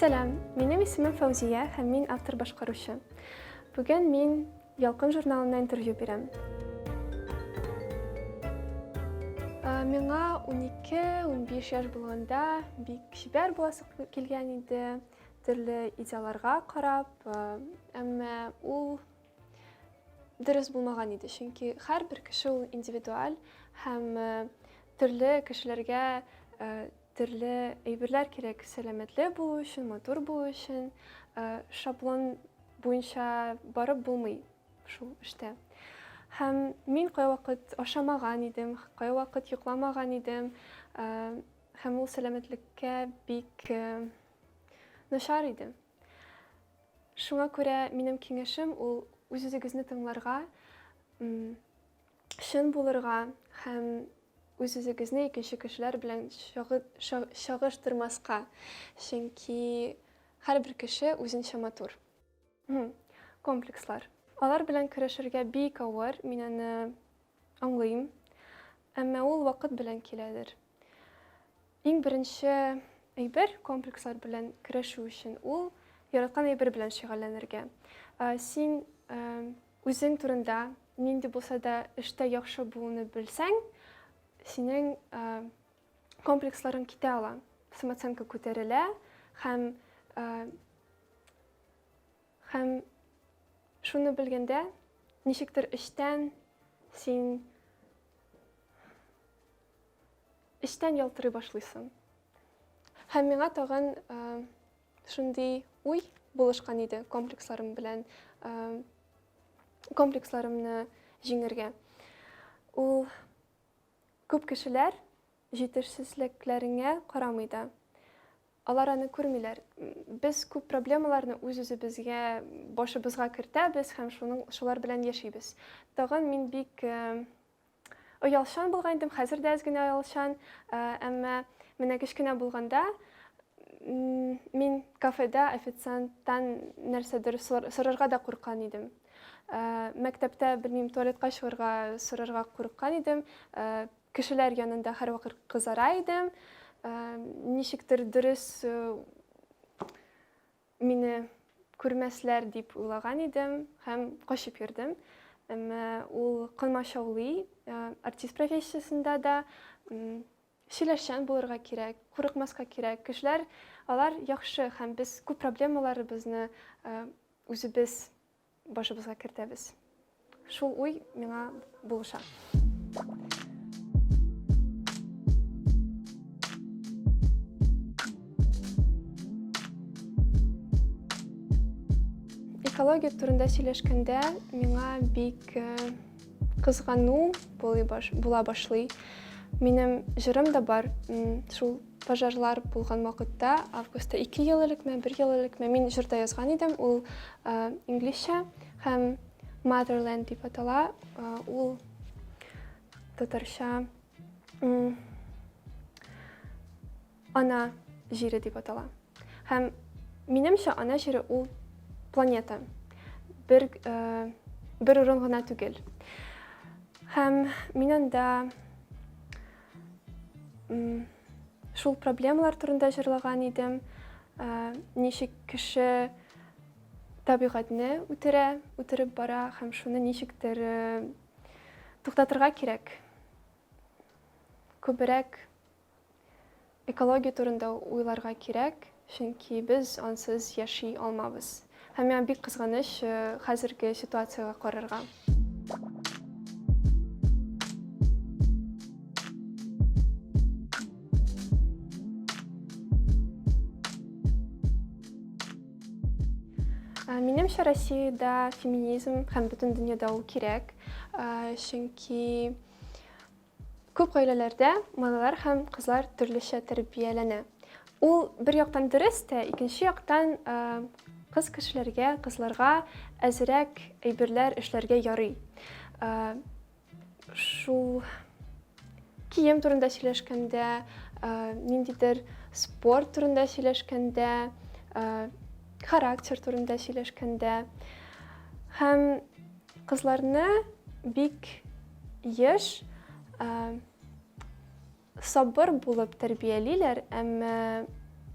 Сәлам, минем исемем Фәүзия һәм мин автор-башкаручы. Бүген мин Ялкын журналына интервью бирәм. Миңа 12-15 яшь булганда бик чибәр буласы килгән иде, төрле идеалларга карап, әмма ул дөрес булмаган иде, чөнки һәрбер кеше ул индивидуаль һәм төрле кешеләргә төрле әйберләр кирәк, сәламәтле булу өчен, матур булу өчен, шаблон буенча барып булмый шул эштә. Һәм мин кайвакыт ашамаган идем, кайвакыт йокламаган идем, һәм ул сәламәтлеккә бик начар иде. Шуңа күрә минем киңәшем ул үз-үзегезне тыңларга, чын булырга һәм үз-үзегезне икенче кешеләр белән чагыштырмаска, чөнки һәрбер кеше үзенчә матур. Комплекслар. Алар белән көрәшергә бик авыр, мин аны аңлыйм. Әмма ул вакыт белән киләдер. Иң беренче әйбер комплекслар белән көрәшү өчен ул яраткан әйбер белән шөгыльләнергә. Син үзең турында нинди булса да эштә яхшы булуны белсәң, синең комплексларың китә ала. Самооценка күтәрелә һәм һәм шуны белгәндә ничектер эчтән син Эчтән ялтырый башлыйсың. Һәм миңа тагын шундый уй булышкан иде комплексларым белән комплексларымны җиңергә. Ул күп кешеләр җитешсезлекләреңә карамый да. Алар аны күрмиләр. Без күп проблемаларны үз-үзебезгә, башыбызга кертәбез һәм шуның шулар белән яшибез. Тагын мин бик Оялчан булган идем, хәзер дә әз генә оялчан, әмма менә кечкенә булганда мин кафеда официанттан нәрсәдер сорарга да курккан идем. Мәктәптә, белмим, туалетка чыгарга сорарга курыккан идем. Кешеләр янында һәрвакыт кызара идем. Ничектер дөрес Мине күрмәсләр дип уйлаган идем һәм качып йөрдем. Әмма ул комачаулый, артист профессиясендә дә сөйләшчән булырга кирәк, курыкмаска кирәк. Кешеләр алар яхшы һәм без күп проблемаларыбызны үзебез башыбызга кертәбез. Шул уй миңа булыша. Экология турында сөйләшкәндә миңа бик э, кызгану була башлый. Минем җырым да бар, шул пожарлар булган вакытта, августта 2 ел элекме, 1 ел элекме, мин җыр да язган идем, ул инглизчә һәм Motherland дип атала, ул татарча ана җире дип атала. Һәм минемчә ана җире ул планета. Бер, бер урын гына түгел. Һәм мин анда шул проблемалар турында җырлаган идем. Ничек кеше табигатьне үтерә, үтереп бара һәм шуны ничектер туктатырга кирәк. Күбрәк Экология турында уйларга кирәк, чөнки без ансыз яши алмабыз. Һәм миңа бик кызганыч хәзерге ситуациягә карарга. Минемчә, Россиядә феминизм һәм бөтен дөньяда ул кирәк, чөнки Күп гаиләләрдә малайлар һәм кызлар төрлечә тәрбияләнә. Ул бер яктан дөрес тә, икенче яктан кыз кешеләргә, кызларга әзрәк әйберләр эшләргә ярый. Шул кием турында сөйләшкәндә, ниндидер спорт турында сөйләшкәндә, характер турында сөйләшкәндә һәм Кызларны бик еш сабыр булып тәрбиялиләр, әмма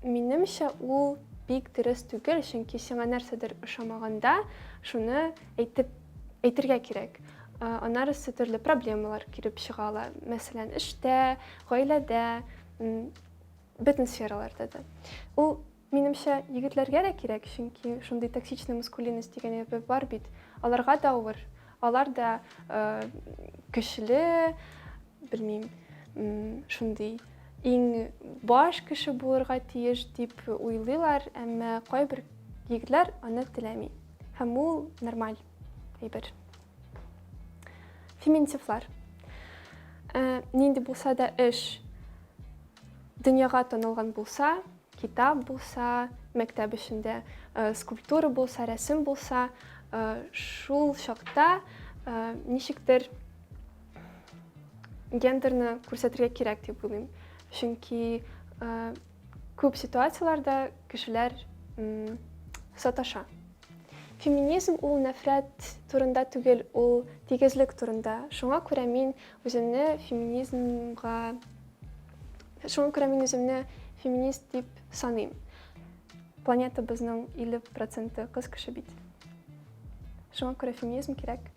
минемчә ул бик дөрес түгел, чөнки сиңа нәрсәдер ошамаганда, шуны әйтеп әйтергә кирәк. Анарысы төрле проблемалар килеп чыга ала. Мәсәлән, эштә, гаиләдә, бөтен сфераларда да. Ул, минемчә, егетләргә дә кирәк, чөнки шундый токсичный маскулинность дигән әйбер бар бит. Аларга да авыр. Алар да көчле, белмим, шундый иң баш кеше булырга тиеш дип уйлыйлар, әмма кайбер егетләр аны теләми. Һәм ул нормаль әйбер. Феминитивлар. Ә, нинди булса да эш дөньяга танылган булса, китап булса, мәктәп эчендә э, скульптура булса, рәсем булса, э, шул чакта э, ничектер гендерны күрсәтергә кирәк дип уйлыйм. Чөнки күп ситуацияләрдә кешеләр саташа. Феминизм ул нәфрәт турында түгел, ул тигезлек турында. Шуңа күрә мин үземне феминизмга шуңа күрә мин үземне феминист дип саныйм. Планетабызның 50 проценты кыз кеше бит. Шуңа күрә феминизм кирәк.